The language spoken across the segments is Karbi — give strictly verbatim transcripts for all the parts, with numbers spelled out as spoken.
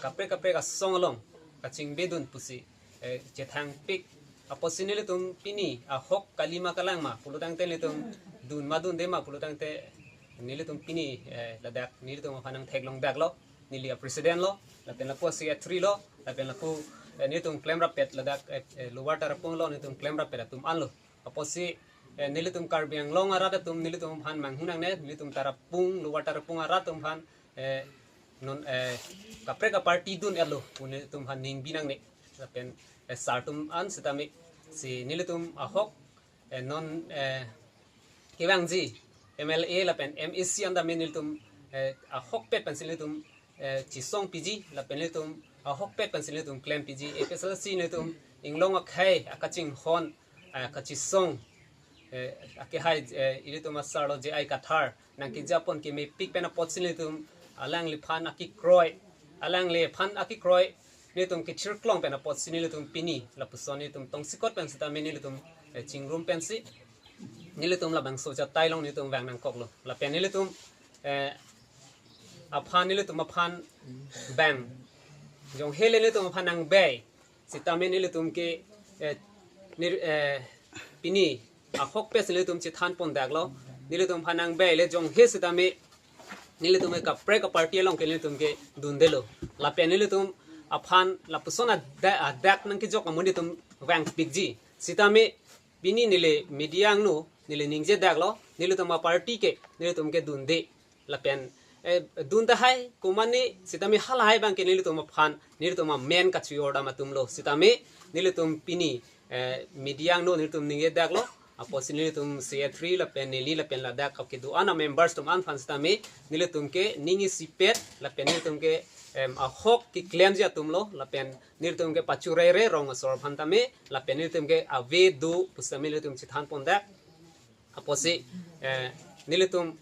kaprek kaprek asong along kachingbedun pusi, eh, chethangpik. Apotsi nelitum pini ahok kali ma kalang ma pulotangte, nelitum dun ma dunde ma pulotangte, nelitum pini, eh, ladak nelitum aphan nangtheklongdaklo, neli a-president lo, lapen lapu a-secretary lo, lapen lapu, eh, nelitum klemrappet ladak, eh, eh, Lower Tarapung lo, nelitum klemrappet atum anlo. Apotsi, eh, nelitum Karbi Anglong arat atum nelitum aphan manghu nangne, nelitum Tarapung, Lower Tarapung arat atum aphan, eh, non, eh, kaprek a-party dun-etlo pu nelitum aphan ningbi nangne. Lapen, eh, sar atum an sitame si nelitum ahok, eh, non, eh, kevangji M L A lapen M A C an tame nelitum, eh, ahokpet pensi nelitum, eh, chesongpiji, lapen nelitum ahokpet pensi nelitum klempiji. A P H L C nelitum inglong akhei akachinghon, eh, kachesong, eh, akehai, eh, ilitum asar lo J I Kathar nangkejapon kemepik pen apotsi nelitum alangliphan akekroi, alangliphan akekroi nelitum kechirklong pen apotsi nelitum pini lapuson nelitum tongsekot pen sitame nelitum, eh, chingrum pensi nelitum labangso achatai along nelitum vang nangkoklo. Lapen nelitum, eh, aphan, nelitum aphan bang jonghele nelitum aphan nangbei sitame nelitum ke, eh, nir-, eh, pini ahokpet si nelitum chethanpondaklo. Nelitum aphan nangbeile jonghe sitame nelitum ke kaprek a-party along ke nelitum ke dundelo. Lapen nelitum aphan lapuson ada-, adak nangkejok amonit atum vangpikji. Sitame pini neli media angno neli ningjedaklo, nelitum a-party ke nelitum ke dunde. Lapen, eh, dun tahai, komatne sitame halahai abangke nelitum aphan, nelitum amen kachior dam atumlo. Sitame nelitum pini, eh, media angno nelitum ningjedaklo. Apotsi nelitum secretary lapen neli lapen ladak kap kedo-an a-members atum an aphan sitame nelitum ke ning isipet lapen nelitum ke, em, ahok keklemji atumlo, lapen nelitum ke pachurere rong asor aphan tame, lapen nelitum ke ave do pusitame nelitum chethanpondak. Apotsi, eh, nelitum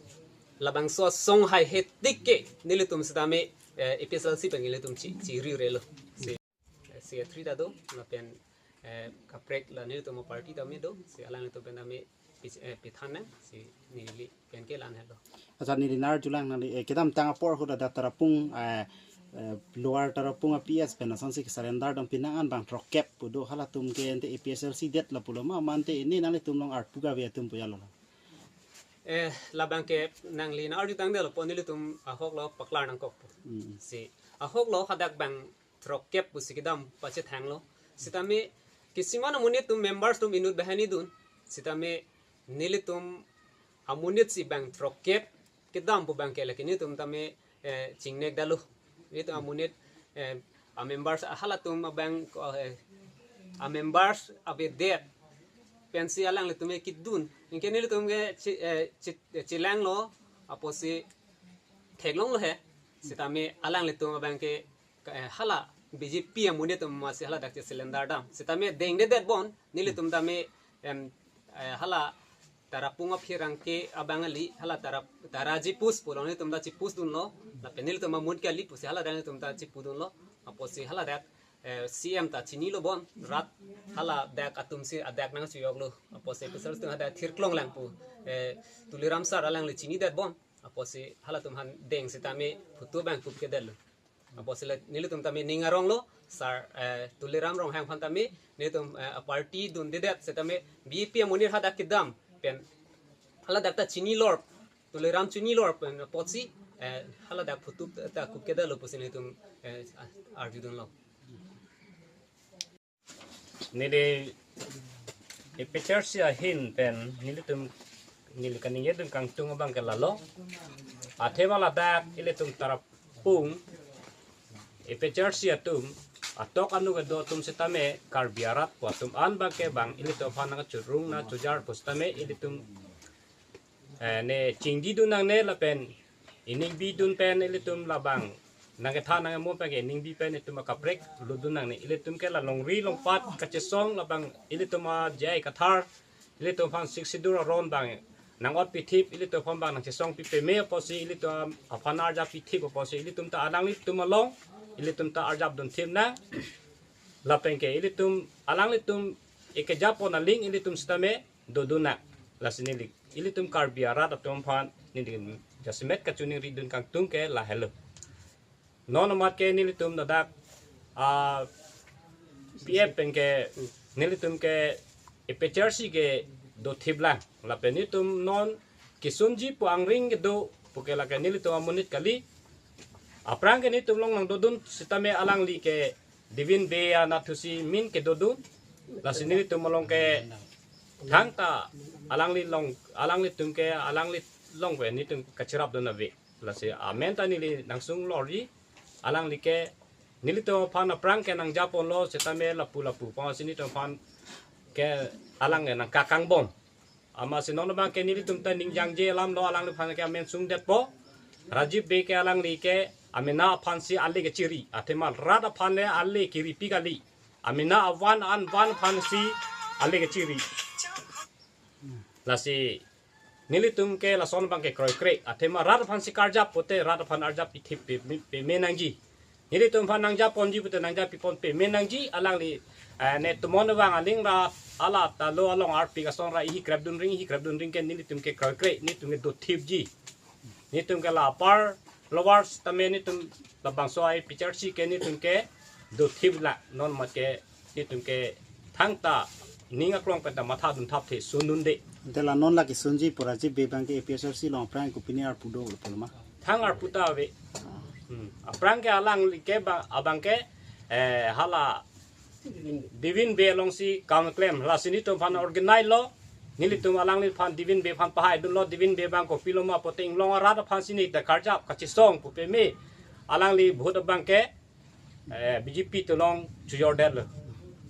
labangso asong haihe tik ke nelitum sitame, eh, A P H L C pen nelitum chi, chirurelo. Si, eh, secretary ta do, lapen, eh, kaprek la nelitum a-party tame do, si alanglitum pen tame pis-, eh, pithan nang, si neli pen ke la-an helo. Accha, neli nar julang nangli, eh, kedamtang apor ahut ada Tarapung, eh, eh, Lower Tarapung a-P S pen asonsi ke-surrender dam pinang an bang throkkep pu do, halatum ke ante A P H L C det lapulo ma, mante ini nanglitum along arpu kave atum pu ya lo. Eh, labangke nangli nang-arjutangdetlo, pon nelitum ahok lo paklar nangkok pu. Hmm. Si ahok lo hadak bang throkkep pusi kedam pachethanglo. Sitame kisiman amonit atum members atum inut banghini dun. Sitame nelitum amonit si bang throkkep kedam pu abangke lake nelitum tame, eh, chingnekdaklo. Nelitum amonit, eh, a-members halatum abang, eh, a-members avedet pensi alanglitum ke kedun. Anke nelitum ke chi, eh, chi, chelanglo, apotsi theklonglo he. Sitame alanglitum abangke ka, eh, hala B J P amonit atum masi haladak che-surrender dam. Sitame dengdedet bon, nelitum tame, em, eh, hala Tarapung apherangke abang kali, hala Tara, Tara chepus pulo, nelitum ta chepusdunlo, lapen nelitum amonit kali pusi haladak nelitum ta chepudunlo, apotsi haladak, eh, C M ta chinilo bon, rat haladak atumsi adak nangchiyoklo, apotsi kusar tung hadak thirklong lang pu, eh, Tuliram sir alangli chinidet bon, apotsi halatum aphan deng sitame photo abang kupkedetlo. Apotsi le nelitum tame ning aronglo, sir, eh, Tuliram Ronghang aphan tame, nelitum, eh, a-party dundedet sitame B J P amonit hadak kedam pen haladak ta chinilor, Tuliram chinilor pen apotsi, eh, haladak photo ta kupkedetlo pusi nelitum, eh, arjudunlo. Neli A P H L C ahin pen nelitum, neli kaningjedun kangtung abangke lalo. Athema ladak ilitum Tarapung A P H L C atum atok anu kedo atum sitame Karbi arat pu atum an abangke bang ilitum aphan nangchurung nangchojar pusitame ilitum, eh, ne chingdidun nangne lapen iningbi dun pen ilitum labang nangkethan nangmo pen ke iningbi pen itum akaprek lutdun nangne. Ilitum ke la longri longpat kachesong labang ilitum a-J I Kathar ilitum aphan Sixth Schedule aron bang nang-otpithip, ilitum aphan bang nangchesongpi peme apotsi ilitum aphan arjapthip apotsi ilitum ta alanglitum along ilitum ta arjapdunthip nang. Lapen ke ilitum alanglitum ikejapon aling ilitum sitame dodun nang. Lasi neli ilitum Karbi arat atum aphan neli jasemet kachiningridun kangtung ke lahelo. Non amat ke nelitum ladak, ah, P F pen ke nelitum ke A P H L C ke dothip lang. Lapen nelitum non kesunji pu angring kedo pu ke lake nelitum amonit kali. Aphrang ke nelitum along nangdodun sitame alangli ke Divin Bey anatthu si min kedodun. Lasi nelitum along ke thangta alangli along, alanglitum ke alangli along ke nelitum kachirapdun ave. Lasi amen ta neli nangsung lorji, alangli ke nelitum aphan aphrang ke nangjaponlo sitame lapu lapu pasi nelitum aphan ke alang ke nangkakangbom. Amatsi non abang ke nelitum ta ningjangje alam lo, alangliphan ke amen sungdetpo. Rajiv Bey ke alangli ke amena aphan si ale kechiri, athema rat aphan le ale keripi kali. Amena avan an van aphan si ale kechiri. Lasi nelitum ke lason abang ke kroikre, athema rat aphan si karjap pote rat aphan arjap pithip pe, peme nangji. Nelitum aphan nangjaponji pote nangjapipon peme nangji. Alangli, eh, ne tomon abang aling ra ala ta lo along arpik ason ra ihi krepdunring, ihi krepdunring ke nelitum ke kroikre, nelitum ke dothipji. Nelitum ke la apar lower sitame nelitum labangso A P H L C ke nelitum ke dothip la, non amat ke nelitum ke thangta ning aklong pen ta matha dunthapthe, sundunde. Ante la non la kesunji pu Rajiv Bey abang ke A P H L C along aphrang kopine arpu do pulo ma? Thang arpu ta ave. Hmm. Aphrang ke alangli ke ba-, abang ke, eh, hala Divin Bey along si kam klem. Lasi nelitum aphan organize lo. Nelitum alangliphan Divin Bey aphan pahaidunlo, Divin Bey abang kopilo ma pote inglong arat aphan si ne ta karjap kachesong pu peme. Alangli vote abang ke, eh, B J P atum along chojordetlo.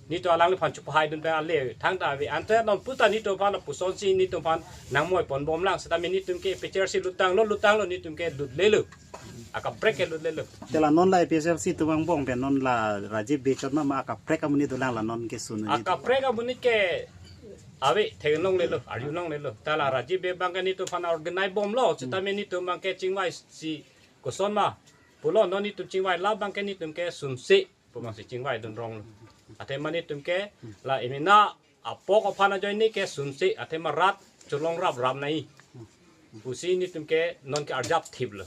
Nelitum alangliphan chopahaidun pen ale thangta ave. Ante non puta nelitum aphan lapuson si nelitum aphan nangmoiponbom lang sitame nelitum ke A P H L C lutanglo, lutanglo, nelitum ke lutlelo. Akaprek ke lutlelo. Te la non la A P H L C atum angbong pen non la Rajiv Bey chot ma, ma akaprek amonit dolang la non kesun amonit? Akaprek amonit ke ave, theklonglelo, arjulonglelo. Ta la Rajiv Bey abang ke nelitum aphan organize bomlo sitame nelitum abang ke chingvai si koson ma pulo, non nelitum chingvai la abang ke nelitum ke sunse pu abang si chingvaidun ronglo. Athema nelitum ke la emena apok aphan ajoine ke sunse, athema rat cholong raprap nai pusi nelitum ke non ke arjap thiplo.